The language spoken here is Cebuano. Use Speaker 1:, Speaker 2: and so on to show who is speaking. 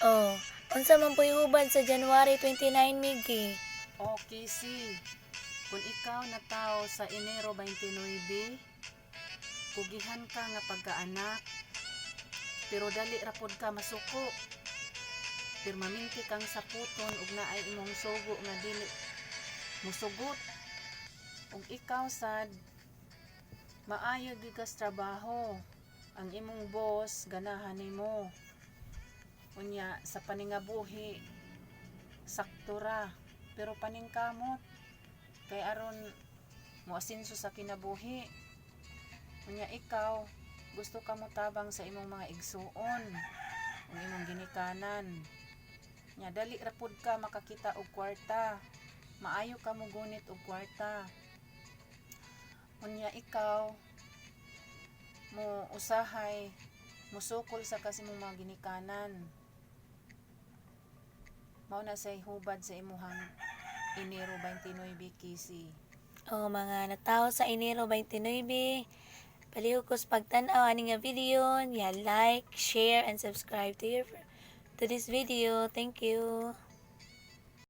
Speaker 1: Oh, unsa man po'y hubad sa January 29, Miggy?
Speaker 2: O Casey, kung ikaw natawo sa Enero 29, kugihan ka nga pagkaanak, pero dali ra pod ka masuko. Permanente kang saputon ug naay imong sugo nga dili musugot. Ug ikaw sad, maayo gyud kas trabaho. Ang imong boss ganahan nimo. Unya sa paningabuhi, sakto ra, pero paningkamot kay aron moasenso sa kinabuhi. Unya ikaw, gusto ka motabang sa imong mga igsuon ug imong ginikanan. Nya dali ra pud ka makakita og kwarta. Maayo ka mogunit og kwarta. Unya ikaw, mo usahay musukol sa kasi imong mga ginikanan. Mao na say hubad sa imuhang Enero 29, Casey.
Speaker 1: O mga natawo sa Enero 29, palihog ko sa pagtan-aw ani nga video, ya like, share, and subscribe to this video. Thank you.